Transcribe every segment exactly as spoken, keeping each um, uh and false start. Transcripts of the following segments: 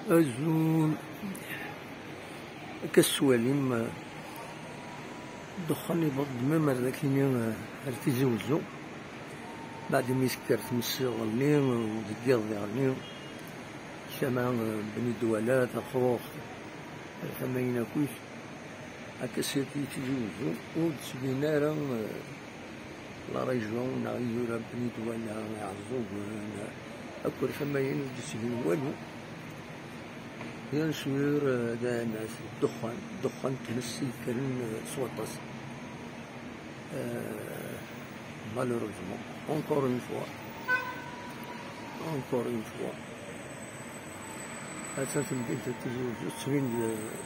Azul. Akka s-twalim, ddexxan yewweḍ-d même ar dakini, ar Tizi Wezzu. Baɛd mi tekker tmes iḍelli, deg yiḍ diɣenni, tama n Bni Dwala, Taxuxt, ar tama-in akkit. Akka sirkit Tizi Wezzu, ur d-ttbin ara, eh, la région, neɣ Iyura, Bni Dwala, Iɛeẓẓugen, akk ar tama-in ur d-ttbin walu. Bien sûr, eh, d amas, ddexxan, ddexxan n tmes i yekkren, eh, s waṭas. Eh, malheureusement, encore une fois, encore une fois. Attan temdint n Tizi Wezzu, tettbin-d, eh,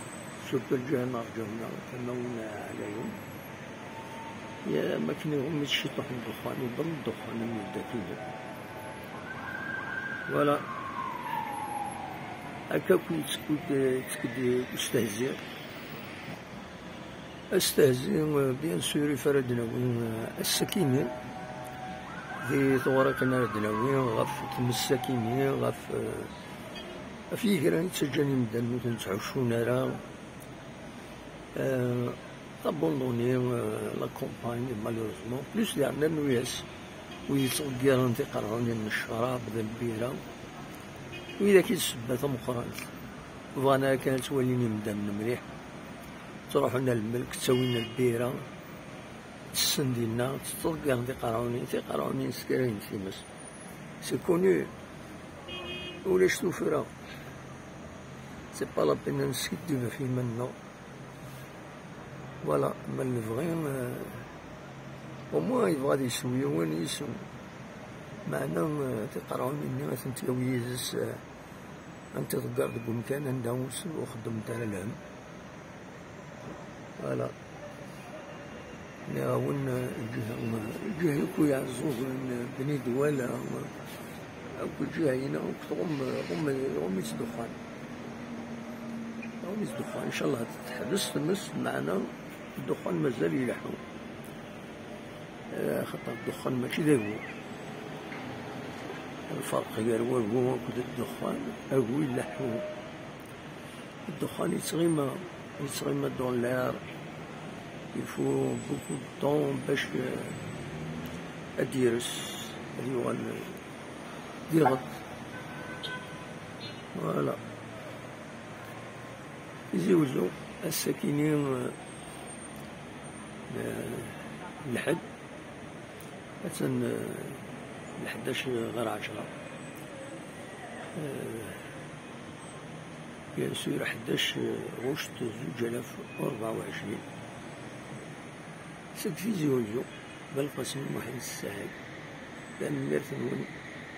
surtout lǧiha n Rǧawna, tama-in ɛlayen. Ya, makken iɣummi-tt ciṭuḥ n ddexxan, iwweḍ ddexxan am yedda kini. Voilà. Akka akk yettekk-d, yettekk-d ustehzi. Astehzi, eh, bien sûr, ifa ara d-nawi, eh, ass-akini, di tɣuratin ara d-nawi, ɣef tmes-akini, ɣef, eh, ɣef yigrayen yettaǧǧan imdanen ur ten-ttɛuccun ara. Eh, abandonné, eh, la campagne, malheureusement, plus diɣen rnu-yas wid yettḍeggiren tiqerɛunin n ccrab d lbira, widak i d ssebba tameqqrant. Bɣan ara kan ad ttwalin imdanen mliḥ. Ttruḥun ar lmelk, ttawin lbira, ttessen dinna, ttḍeggiren tiqerɛunin, tiqerɛunin skarayent times. C'est connu. Ulac tuffra. C'est pas la peine ad neskiddib ɣef yiman-nneɣ. Voilà, ma lebɣi, euh, au moins yebɣa ad yessew yiwen, yessew. Meɛna, euh, tiqerɛunin-nni ad tent-yawi yid-s, euh, ad tent-iḍegger deg umkan anda ur s-, ur xeddment ara lhemm. Voilà. Nniɣ-awen, euh, lǧiha, lǧiha akk Iɛeẓẓugen, euh, Bni Dwala, euh, akk lǧiha-ina, akk tɣumm, tɣumm, tɣumm-itt ddexxan. Tɣumm-itt ddexxan. Incallah teḥbes tmes, meɛna ddexxan mazal ileḥḥu. Eh, axaṭer ddexxan mačči d agu. Lferq gar wagu akked ddexxan, agu ileḥḥu. Ddexxan yettɣima, yettɣima dans l'air. Il faut beaucoup de temps bac, euh, ad d-yers, ad yuɣal, euh, d iɣed. Voilà. Tizi Wezzu, ass-akini, euh, euh, lḥedd, attan, euh, lḥeddac ɣer ɛecra. Euh, bien sûr, ḥeddac ɣuct zuǧ alaf u rebɛa u ɛecrin. Seg Tizi Wezzu, Belqasem Muḥend Ssaɛid. Tanemmirt-nwen.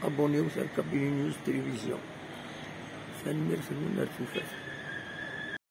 Abonniwt ar Kabylie News Télévision. Tanemmirt-nwen ar tufat.